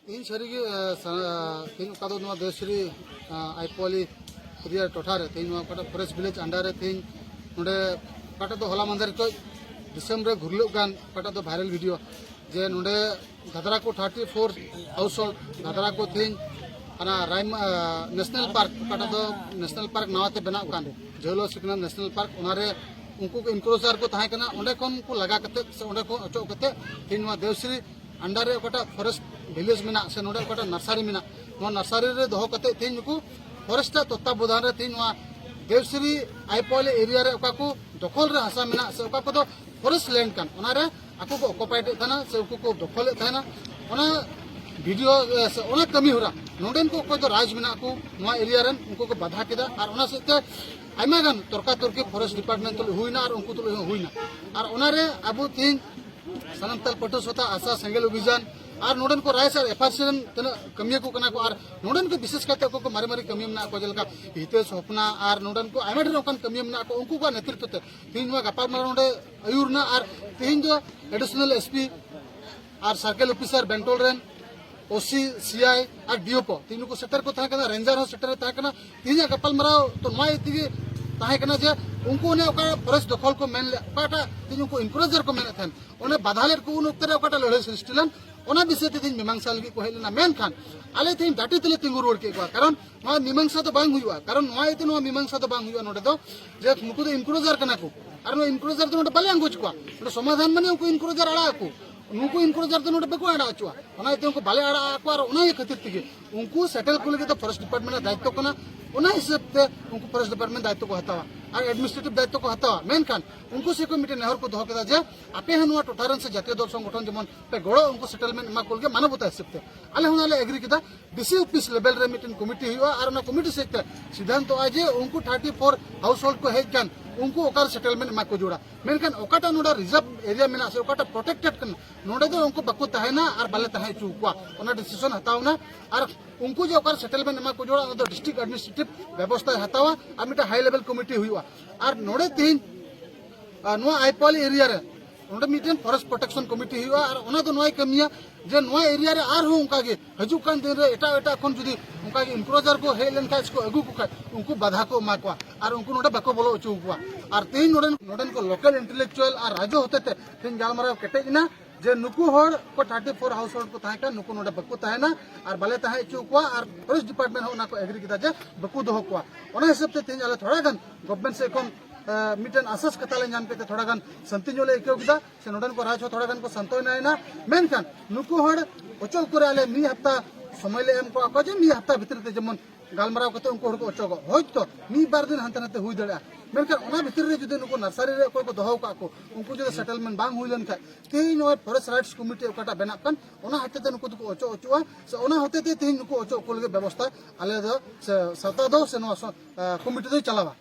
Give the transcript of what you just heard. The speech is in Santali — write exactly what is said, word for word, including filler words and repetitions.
ᱛᱮᱦᱮᱧ ᱥᱟᱹᱨᱤᱜᱮ, ᱟ, ᱥᱟ-, ᱛᱮᱦᱮᱧ ᱚᱠᱟ ᱫᱚ ᱱᱚᱣᱟ ᱫᱮᱣᱥᱨᱤ, ᱟ, ᱟᱭᱯᱚᱞᱤ ᱮᱨᱤᱭᱟ ᱴᱚᱴᱷᱟ ᱨᱮ ᱛᱮᱦᱮᱧ ᱱᱚᱣᱟ ᱚᱠᱟᱴᱟᱜ ᱯᱷᱚᱨᱮᱥᱴ ᱵᱷᱤᱞᱮᱡᱽ ᱟᱱᱰᱟᱨ ᱨᱮ ᱛᱮᱦᱮᱧ ᱱᱚᱰᱮ ᱚᱠᱟᱴᱟᱜ ᱫᱚ ᱦᱚᱞᱟ ᱢᱟᱦᱫᱮᱨ ᱠᱷᱚᱱ ᱫᱤᱥᱚᱢ ᱨᱮ ᱜᱷᱩᱨᱞᱟᱹᱜ ᱠᱟᱱ ᱚᱠᱟᱴᱟᱜ ᱫᱚ ᱵᱷᱟᱭᱨᱟᱞ ᱵᱷᱤᱰᱤᱭᱳ, ᱡᱮ ᱱᱚᱰᱮ ᱫᱟᱫᱽᱨᱟ ᱠᱚ thirty four house hold Dadra ᱠᱚ ᱛᱮᱦᱮᱧ ᱚᱱᱟ ᱨᱟᱭᱢᱟ, ᱟ, ᱱᱮᱥᱱᱟᱞ ᱯᱟᱨᱠ, ᱚᱠᱟᱴᱟᱜ ᱫᱚ ᱱᱮᱥᱱᱟᱞ ᱯᱟᱨᱠ ᱱᱟᱣᱟ ᱛᱮ ᱵᱮᱱᱟᱜ ᱠᱟᱱ ᱡᱷᱟᱹᱞᱩᱣᱟ ᱥᱤᱠᱱᱟ ᱱᱮᱥᱱᱟᱞ ᱯᱟᱨᱠ, ᱚᱱᱟᱨᱮ ᱩᱱᱠᱩ ᱠᱚ ᱤᱱᱠᱨᱳᱪᱟᱨ ᱠᱚ ᱛᱟᱦᱮᱸ ᱠᱟᱱᱟ, ᱚᱸᱰᱮ ᱠᱷᱚᱱ ᱠᱚ ᱞᱟᱜᱟ ᱠᱟᱛᱮ ᱥᱮ ᱚᱸᱰᱮ ᱠᱷᱚᱱ ᱚᱪᱚᱜ ᱠᱟᱛᱮ ᱛᱮᱦᱮᱧ ᱱᱚᱣᱟ ᱫᱮᱣᱥᱨᱤ ᱟᱱᱰᱟᱨ ᱨᱮ ᱚᱠᱟᱴᱟᱜ ᱯᱷᱚᱨᱮᱥᱴ ᱵᱷᱤᱞᱮᱡᱽ ᱢᱮᱱᱟᱜ ᱥᱮ ᱱᱚᱰᱮ ᱚᱠᱟᱴᱟᱜ ᱱᱟᱨᱥᱟᱨᱤ ᱢᱮᱱᱟᱜ, ᱱᱚᱣᱟ ᱱᱟᱨᱥᱟᱨᱤ ᱨᱮ ᱫᱚᱦᱚ ᱠᱟᱛᱮ ᱛᱮᱦᱮᱧ ᱱᱩᱠᱩ ᱯᱷᱚᱨᱮᱥᱴ ᱟᱜ ᱛᱚᱛᱛᱟᱵᱚᱫᱷᱟᱱ ᱨᱮ ᱛᱮᱦᱮᱧ ᱱᱚᱣᱟ ᱫᱮᱣᱥᱨᱤ ᱟᱭᱯᱚᱞᱤ ᱮᱨᱤᱭᱟ ᱨᱮ ᱚᱠᱟ ᱠᱚ ᱫᱚᱠᱷᱚᱞ ᱨᱮ ᱦᱟᱥᱟ ᱢᱮᱱᱟᱜ ᱥᱮ ᱚᱠᱟ ᱠᱚᱫᱚ ᱯᱷᱚᱨᱮᱥᱴ ᱞᱮᱱᱰ ᱠᱟᱱ, ᱚᱱᱟᱨᱮ ᱟᱠᱚ ᱠᱚ ᱚᱠᱩᱯᱟᱭᱮᱰ ᱮᱫ ᱛᱟᱦᱮᱱᱟ ᱥᱮ ᱩᱱᱠᱩ ᱠᱚ ᱫᱚᱠᱷᱚᱞᱮᱫ ᱛᱟᱦᱮᱱᱟ, ᱚᱱᱟ ᱵᱷᱤᱰᱤᱭᱳ, ᱮ, ᱥᱮ ᱚᱱᱟ ᱠᱟᱹᱢᱤ ᱦᱚᱨᱟ ᱱᱚᱰᱮᱱ ᱠᱚ ᱚᱠᱚᱭ ᱫᱚ ᱨᱟᱡᱽ ᱢᱮᱱᱟᱜ ᱠᱚ ᱱᱚᱣᱟ ᱮᱨᱤᱭᱟ ᱨᱮᱱ, ᱩᱱᱠᱩ ᱠᱚ ᱵᱟᱫᱷᱟ ᱠᱮᱫᱟ᱾ ᱟᱨ ᱚᱱᱟ ᱥᱮᱫ ᱛᱮ ᱟᱭᱢᱟ ᱜᱟᱱ ᱛᱚᱨᱠᱟ ᱛᱚᱨᱠᱤ ᱯᱷᱚᱨᱮᱥᱴ ᱰᱤᱯᱟᱨᱴᱢᱮᱱᱴ ᱛᱩᱞᱩᱡ ᱦᱩᱭᱱᱟ ᱟᱨ ᱩᱱᱠᱩ ᱛᱩᱞᱩᱡ ᱦᱚᱸ ᱦᱩᱭᱱᱟ᱾ ᱟᱨ ᱚᱱᱟᱨᱮ ᱟᱵᱚ ᱛᱮᱦᱮᱧ ᱥᱟᱱᱟᱢ ᱛᱟᱞ ᱯᱟᱹᱴᱷᱩᱣᱟᱹ ᱥᱟᱶᱛᱟ ᱟᱥᱟ ᱥᱮᱸᱜᱮᱞ ᱚᱵᱷᱤᱡᱟᱱ ᱟᱨ ᱱᱚᱰᱮᱱ ᱠᱚ ᱨᱟᱭᱥ ᱟᱨ ᱮᱯᱷᱟᱨᱥᱤ ᱨᱮᱱ ᱛᱤᱱᱟᱹᱜ ᱠᱟᱹᱢᱤᱭᱟᱹ ᱠᱚ ᱠᱟᱱᱟ ᱠᱚ, ᱟᱨ ᱱᱚᱰᱮᱱ ᱠᱚ ᱵᱤᱥᱮᱥ ᱠᱟᱭᱛᱮ ᱚᱠᱚᱭ ᱠᱚ ᱢᱟᱨᱮ ᱢᱟᱨᱮ ᱠᱟᱹᱢᱤᱭᱟᱹ ᱢᱮᱱᱟᱜ ᱠᱚᱣᱟ, ᱡᱮᱞᱮᱠᱟ ᱦᱤᱛᱮᱥ ᱦᱚᱯᱱᱟ ᱟᱨ ᱱᱚᱰᱮᱱ ᱠᱚ ᱟᱭᱢᱟ ᱰᱷᱮᱨ ᱚᱱᱠᱟᱱ ᱠᱟᱹᱢᱤᱭᱟᱹ ᱢᱮᱱᱟᱜ ᱠᱚᱣᱟ, ᱩᱱᱠᱩ ᱠᱚᱣᱟᱜ ᱱᱮᱛᱨᱤᱛᱵ ᱛᱮ ᱛᱮᱦᱮᱧ ᱱᱚᱣᱟ ᱜᱟᱯᱟᱞᱢᱟᱨᱟᱣ ᱱᱚᱰᱮ ᱟᱹᱭᱩᱨ ᱮᱱᱟ᱾ ᱟᱨ ᱛᱮᱦᱮᱧ ᱫᱚ ᱮᱰᱤᱥᱚᱱᱟᱞ ᱮᱥ ᱯᱤ ᱟᱨ ᱥᱟᱨᱠᱮᱞ ᱚᱯᱷᱤᱥᱟᱨ ᱵᱮᱱᱴᱚᱞ ᱨᱮᱱ ᱳ ᱥᱤ, ᱥᱤ ᱟᱭ ᱟᱨ ᱰᱤ ᱳ ᱯᱤ ᱛᱮᱦᱮᱧ ᱱᱩᱠᱩ ᱥᱮᱴᱮᱨ ᱠᱚ ᱛᱟᱦᱮᱸ ᱠᱟᱱᱟ, ᱨᱮᱧᱡᱟᱨ ᱦᱚᱸ ᱥᱮᱴᱮᱨ ᱮ ᱛᱟᱦᱮᱸ ᱠᱟᱱᱟ᱾ ᱛᱮᱦᱮᱧᱟᱜ ᱜᱟᱯᱟᱞᱢᱟᱨᱟᱣ ᱛᱚ ᱱᱚᱣᱟ ᱤᱫᱤ ᱛᱮᱜᱮ ᱛᱟᱦᱮᱸ ᱠᱟᱱᱟ ᱡᱮ ᱩᱱᱠᱩ ᱚᱱᱮ ᱚᱠᱟ ᱯᱷᱚᱨᱮᱥᱴ ᱫᱚᱠᱷᱚᱞ ᱠᱚ ᱢᱮᱱ ᱞᱮᱫ, ᱚᱠᱟᱴᱟᱜ ᱛᱮᱦᱮᱧ ᱩᱱᱠᱩ ᱤᱱᱠᱨᱳᱪᱟᱨ ᱠᱚ ᱢᱮᱱᱮᱫ ᱛᱟᱦᱮᱸᱱ, ᱚᱱᱮ ᱵᱟᱫᱷᱟ ᱞᱮᱫ ᱠᱚ ᱩᱱ ᱚᱠᱛᱮ ᱨᱮ ᱚᱠᱟᱴᱟᱜ ᱞᱟᱹᱲᱦᱟᱹᱭ ᱥᱨᱤᱥᱴᱤ ᱞᱮᱱ, ᱚᱱᱟ ᱵᱤᱥᱚᱭ ᱛᱮ ᱛᱮᱦᱮᱧ ᱢᱤᱢᱟᱝᱥᱟ ᱞᱟᱹᱜᱤᱫ ᱠᱚ ᱦᱮᱡ ᱞᱮᱱᱟ᱾ ᱢᱮᱱᱠᱷᱟᱱ ᱟᱞᱮ ᱛᱮᱦᱮᱧ ᱰᱟᱹᱴᱤ ᱛᱮᱞᱮ ᱛᱤᱸᱜᱩ ᱨᱩᱣᱟᱹᱲ ᱠᱮᱫ ᱠᱚᱣᱟ, ᱠᱟᱨᱚᱱ ᱱᱚᱣᱟ ᱢᱤᱢᱟᱝᱥᱟ ᱫᱚ ᱵᱟᱝ ᱦᱩᱭᱩᱜᱼᱟ, ᱠᱟᱨᱚᱱ ᱱᱚᱣᱟ ᱤᱭᱟᱹᱛᱮ ᱱᱚᱣᱟ ᱢᱤᱢᱟᱝᱥᱟ ᱫᱚ ᱵᱟᱝ ᱦᱩᱭᱩᱜᱼᱟ ᱱᱚᱰᱮ ᱫᱚ, ᱡᱮ ᱱᱩᱠᱩ ᱫᱚ ᱤᱱᱠᱨᱳᱪᱟᱨ ᱠᱟᱱᱟ ᱠᱚ, ᱟᱨ ᱱᱚᱣᱟ ᱤᱱᱠᱨᱳᱪᱟᱨ ᱫᱚ ᱱᱚᱰᱮ ᱵᱟᱞᱮ ᱟᱸᱜᱚᱪ ᱠᱚᱣᱟ, ᱱᱚᱰᱮ ᱥᱚᱢᱟᱫᱷᱟᱱ ᱢᱟᱱᱮ ᱩᱱᱠᱩ ᱤᱱᱠᱨᱳᱪᱟᱨ ᱟᱲᱟᱜ ᱟᱠᱚ, ᱱᱩᱠᱩ ᱤᱱᱠᱨᱳᱪᱟᱨ ᱫᱚ ᱱᱚᱰᱮ ᱵᱟᱠᱚ ᱟᱲᱟᱜ ᱦᱚᱪᱚᱜᱼᱟ᱾ ᱚᱱᱟ ᱤᱭᱟᱹᱛᱮ ᱩᱱᱠᱩ ᱵᱟᱞᱮ ᱟᱲᱟᱜ ᱟᱠᱚᱣᱟ, ᱟᱨ ᱚᱱᱟ ᱤᱭᱟᱹ ᱠᱷᱟᱹᱛᱤᱨ ᱛᱮᱜᱮ ᱩᱱᱠᱩ ᱥᱮᱴᱮᱞ ᱠᱚ ᱞᱟᱹᱜᱤᱫ ᱫᱚ ᱯᱷᱚᱨᱮᱥᱴ ᱰᱤᱯᱟᱨᱴᱢᱮᱱᱴ ᱨᱮᱱᱟᱜ ᱫᱟᱭᱤᱛᱛᱚ ᱠᱟᱱᱟ᱾ ᱚᱱᱟ ᱦᱤᱥᱟᱹᱵ ᱛᱮ ᱩᱱᱠᱩ ᱯᱷᱚᱨᱮᱥᱴ ᱰᱤᱯᱟᱨᱴᱢᱮᱱᱴ ᱫᱟᱭᱤᱛᱛᱚ ᱠᱚ ᱦᱟᱛᱟᱣᱟ᱾ ᱟᱨ ᱮᱰᱢᱤᱱᱤᱥᱴᱨᱮᱴᱤᱵᱷ ᱫᱟᱭᱤᱛᱛᱚ ᱠᱚ ᱦᱟᱛᱟᱣᱟ᱾ ᱢᱮᱱᱠᱷᱟᱱ ᱩᱱᱠᱩ ᱥᱮᱫ ᱠᱷᱚᱱ ᱢᱤᱫᱴᱮᱱ ᱱᱮᱦᱚᱨ ᱠᱚ ᱫᱚᱦᱚ ᱠᱮᱫᱟ ᱡᱮ ᱟᱯᱮ ᱦᱚᱸ ᱱᱚᱣᱟ ᱴᱚᱴᱷᱟ ᱨᱮᱱ ᱥᱮ ᱡᱟᱛᱤᱭᱚ ᱫᱚᱞ ᱥᱚᱝᱜᱚᱴᱷᱚᱱ ᱡᱮᱢᱚᱱ ᱯᱮ ᱜᱚᱲᱚ, ᱩᱱᱠᱩ ᱥᱮᱴᱮᱞᱢᱮᱱᱴ ᱮᱢᱟ ᱠᱚ ᱞᱟᱹᱜᱤᱫ ᱢᱟᱱᱚᱵᱚᱛᱟ ᱦᱤᱥᱟᱹᱵ ᱛᱮ᱾ ᱟᱞᱮ ᱦᱚᱸ ᱚᱱᱟ ᱞᱮ ᱮᱜᱽᱨᱤ ᱠᱮᱫᱟ᱾ ᱰᱤᱥᱤ ᱚᱯᱷᱤᱥ ᱞᱮᱵᱮᱞ ᱨᱮ ᱢᱤᱫᱴᱮᱱ ᱠᱚᱢᱤᱴᱤ ᱦᱩᱭᱩᱜᱼᱟ, ᱟᱨ ᱚᱱᱟ ᱠᱚᱢᱤᱴᱤ ᱥᱮᱫ ᱛᱮ ᱥᱤᱫᱷᱟᱱᱛᱚᱜᱼᱟ ᱡᱮ ᱩᱱᱠᱩ ᱛᱷᱟᱨᱴᱤ ᱯᱷᱳᱨ ᱦᱟᱣᱩᱥᱦᱳᱞᱰ ᱠᱚ ᱦᱮᱡ ᱟᱠᱟᱱ, ᱩᱱᱠᱩ ᱚᱠᱟᱨᱮ ᱥᱮᱴᱮᱞᱢᱮᱱᱴ ᱮᱢᱟ ᱠᱚ ᱡᱟᱹᱨᱩᱲᱟ᱾ ᱢᱮᱱᱠᱷᱟᱱ ᱚᱠᱟᱴᱟᱜ ᱱᱚᱰᱮ ᱨᱤᱡᱟᱨᱵᱷ ᱮᱨᱤᱭᱟ ᱢᱮᱱᱟᱜᱼᱟ ᱥᱮ ᱚᱠᱟᱴᱟᱜ ᱯᱨᱚᱴᱮᱠᱴᱮᱰ ᱠᱟᱱᱟ, ᱱᱚᱰᱮ ᱫᱚ ᱩᱱᱠᱩ ᱵᱟᱠᱚ ᱛᱟᱦᱮᱱᱟ ᱟᱨ ᱵᱟᱞᱮ ᱛᱟᱦᱮᱸ ᱦᱚᱪᱚ ᱟᱠᱚᱣᱟ᱾ ᱚᱱᱟ ᱰᱤᱥᱤᱥᱚᱱ ᱦᱟᱛᱟᱣ ᱮᱱᱟ᱾ ᱟᱨ ᱩᱱᱠᱩ ᱡᱮ ᱚᱠᱟᱨᱮ ᱥᱮᱴᱮᱞᱢᱮᱱᱴ ᱮᱢᱟ ᱠᱚ ᱡᱟᱹᱨᱩᱲᱟ, ᱚᱱᱟ ᱫᱚ ᱰᱤᱥᱴᱨᱤᱠᱴ ᱮᱰᱢᱤᱱᱤᱥᱴᱨᱮᱴᱤᱵᱷ ᱵᱮᱵᱚᱥᱛᱷᱟᱭ ᱦᱟᱛᱟᱣᱟ, ᱟᱨ ᱢᱤᱫᱴᱮᱱ ᱦᱟᱭ ᱞᱮᱵᱮᱞ ᱠᱚᱢᱤᱴᱤ ᱦᱩᱭᱩᱜᱼᱟ᱾ ᱟᱨ ᱱᱚᱰᱮ ᱛᱮᱦᱮᱧ, ᱟᱨ ᱱᱚᱣᱟ ᱟᱭᱯᱟᱞᱤ ᱮᱨᱤᱭᱟ ᱨᱮ ᱱᱚᱰᱮ ᱢᱤᱫᱴᱮᱱ ᱯᱷᱚᱨᱮᱥᱴ ᱯᱨᱚᱴᱮᱠᱥᱚᱱ ᱠᱚᱢᱤᱴᱤ ᱦᱩᱭᱩᱜᱼᱟ, ᱟᱨ ᱚᱱᱟ ᱫᱚ ᱱᱚᱣᱟᱭ ᱠᱟᱹᱢᱤᱭᱟ ᱡᱮ ᱱᱚᱣᱟ ᱮᱨᱤᱭᱟ ᱨᱮ ᱟᱨᱦᱚᱸ ᱚᱱᱠᱟ ᱜᱮ ᱦᱤᱡᱩᱜ ᱠᱟᱱ ᱫᱤᱱ ᱨᱮ ᱮᱴᱟᱜ ᱮᱴᱟᱜ ᱠᱷᱚᱱ ᱡᱩᱫᱤ ᱚᱱᱠᱟ ᱜᱮ ᱤᱱᱠᱨᱳᱪᱟᱨ ᱠᱚ ᱦᱮᱡ ᱞᱮᱱᱠᱷᱟᱱ ᱥᱮᱠᱚ ᱟᱹᱜᱩ ᱠᱚ ᱠᱷᱟᱡ, ᱩᱱᱠᱩ ᱵᱟᱫᱷᱟ ᱠᱚ ᱮᱢᱟ ᱠᱚᱣᱟ ᱟᱨ ᱩᱱᱠᱩ ᱱᱚᱰᱮ ᱵᱟᱠᱚ ᱵᱚᱞᱚ ᱦᱚᱪᱚ ᱟᱠᱚᱣᱟ᱾ ᱟᱨ ᱛᱮᱦᱮᱧ ᱱᱚᱰᱮᱱ, ᱱᱚᱰᱮᱱ ᱠᱚ ᱞᱳᱠᱟᱞ ᱤᱱᱴᱮᱞᱮᱠᱪᱩᱣᱟᱞ ᱟᱨ ᱨᱟᱡᱚ ᱦᱚᱛᱮᱛᱮ ᱛᱮᱦᱮᱧ ᱜᱟᱞᱢᱟᱨᱟᱣ ᱠᱮᱴᱮᱡ ᱮᱱᱟ ᱡᱮ ᱱᱩᱠᱩ ᱦᱚᱲ ᱠᱚ ᱛᱷᱟᱨᱴᱤ ᱯᱷᱳᱨ ᱦᱟᱣᱩᱥᱦᱳᱞᱰ ᱠᱚ ᱛᱟᱦᱮᱸ ᱠᱟᱱ, ᱱᱩᱠᱩ ᱱᱚᱰᱮ ᱵᱟᱠᱚ ᱛᱟᱦᱮᱱᱟ ᱟᱨ ᱵᱟᱞᱮ ᱛᱟᱦᱮᱸ ᱦᱚᱪᱚ ᱟᱠᱚᱣᱟ, ᱟᱨ ᱯᱷᱚᱨᱮᱥᱴ ᱰᱤᱯᱟᱨᱴᱢᱮᱱᱴ ᱦᱚᱸ ᱚᱱᱟ ᱠᱚ ᱮᱜᱽᱨᱤ ᱠᱮᱫᱟ ᱡᱮ ᱵᱟᱠᱚ ᱫᱚᱦᱚ ᱠᱚᱣᱟ᱾ ᱚᱱᱟ ᱦᱤᱥᱟᱹᱵ ᱛᱮ ᱛᱮᱦᱮᱧ ᱟᱞᱮ ᱛᱷᱚᱲᱟ ᱜᱟᱱ ᱜᱚᱵᱷᱢᱮᱱᱴ ᱥᱮᱫ ᱠᱷᱚᱱ, ᱮ, ᱢᱤᱫᱴᱮᱱ ᱟᱥᱟᱥ ᱠᱟᱛᱷᱟ ᱞᱮ ᱧᱟᱢ ᱠᱮᱫ ᱛᱮ ᱛᱷᱚᱲᱟ ᱜᱟᱱ ᱥᱟᱱᱛᱤ ᱧᱚᱜ ᱞᱮ ᱟᱹᱭᱠᱟᱹᱣ ᱠᱮᱫᱟ, ᱥᱮ ᱱᱚᱰᱮᱱ ᱠᱚ ᱨᱟᱡᱽ ᱦᱚᱸ ᱛᱷᱚᱲᱟ ᱜᱟᱱ ᱠᱚ ᱥᱟᱱᱛᱚᱭᱱᱟᱭᱮᱱᱟ᱾ ᱢᱮᱱᱠᱷᱟᱱ ᱱᱩᱠᱩ ᱦᱚᱲ ᱚᱪᱚᱜ ᱠᱚᱨᱮ ᱟᱞᱮ ᱢᱤᱫ ᱦᱟᱯᱛᱟ ᱥᱚᱢᱚᱭ ᱞᱮ ᱮᱢ ᱠᱚᱣᱟ ᱠᱚ ᱡᱮ ᱢᱤᱫ ᱦᱟᱯᱛᱟ ᱵᱷᱤᱛᱨᱤ ᱛᱮ ᱡᱮᱢᱚᱱ ᱜᱟᱞᱢᱟᱨᱟᱣ ᱠᱟᱛᱮ ᱩᱱᱠᱩ ᱦᱚᱲ ᱠᱚ ᱚᱪᱚᱜᱚᱜ᱾ ᱦᱳᱭᱛᱳ ᱢᱤᱫ ᱵᱟᱨ ᱫᱤᱱ ᱦᱟᱱᱛᱮ ᱱᱟᱛᱮ ᱦᱩᱭ ᱫᱟᱲᱮᱭᱟᱜᱼᱟ, ᱢᱮᱱᱠᱷᱟᱱ ᱚᱱᱟ ᱵᱷᱤᱛᱤᱨ ᱨᱮ ᱡᱩᱫᱤ ᱱᱩᱠᱩ ᱱᱟᱨᱥᱟᱨᱤ ᱨᱮ ᱚᱠᱚᱭ ᱠᱚ ᱫᱚᱦᱚ ᱟᱠᱟᱫ ᱠᱚ, ᱩᱱᱠᱩ ᱡᱩᱫᱤ ᱥᱮᱴᱮᱞᱢᱮᱱᱴ ᱵᱟᱝ ᱦᱩᱭ ᱞᱮᱱᱠᱷᱟᱱ, ᱛᱮᱦᱮᱧ ᱱᱚᱜᱼᱚᱭ ᱯᱷᱚᱨᱮᱥᱴ ᱨᱟᱭᱤᱴᱥ ᱠᱚᱢᱤᱴᱤ ᱚᱠᱟᱴᱟᱜ ᱵᱮᱱᱟᱜ ᱠᱟᱱ, ᱚᱱᱟ ᱦᱚᱛᱮ ᱛᱮ ᱱᱩᱠᱩ ᱫᱚᱠᱚ ᱚᱪᱚᱜ ᱦᱚᱪᱚᱜᱼᱟ, ᱥᱮ ᱚᱱᱟ ᱦᱚᱛᱮ ᱛᱮ ᱛᱮᱦᱮᱧ ᱱᱩᱠᱩ ᱚᱪᱚᱜ ᱠᱚ ᱞᱟᱹᱜᱤᱫ ᱵᱮᱵᱚᱥᱛᱷᱟ ᱟᱞᱮ ᱫᱚ, ᱥᱮ ᱥᱟᱶᱛᱟ ᱫᱚ, ᱥᱮ ᱱᱚᱣᱟ ᱥᱚ-, ᱮ, ᱠᱚᱢᱤᱴᱤ ᱫᱚᱭ ᱪᱟᱞᱟᱣᱟ᱾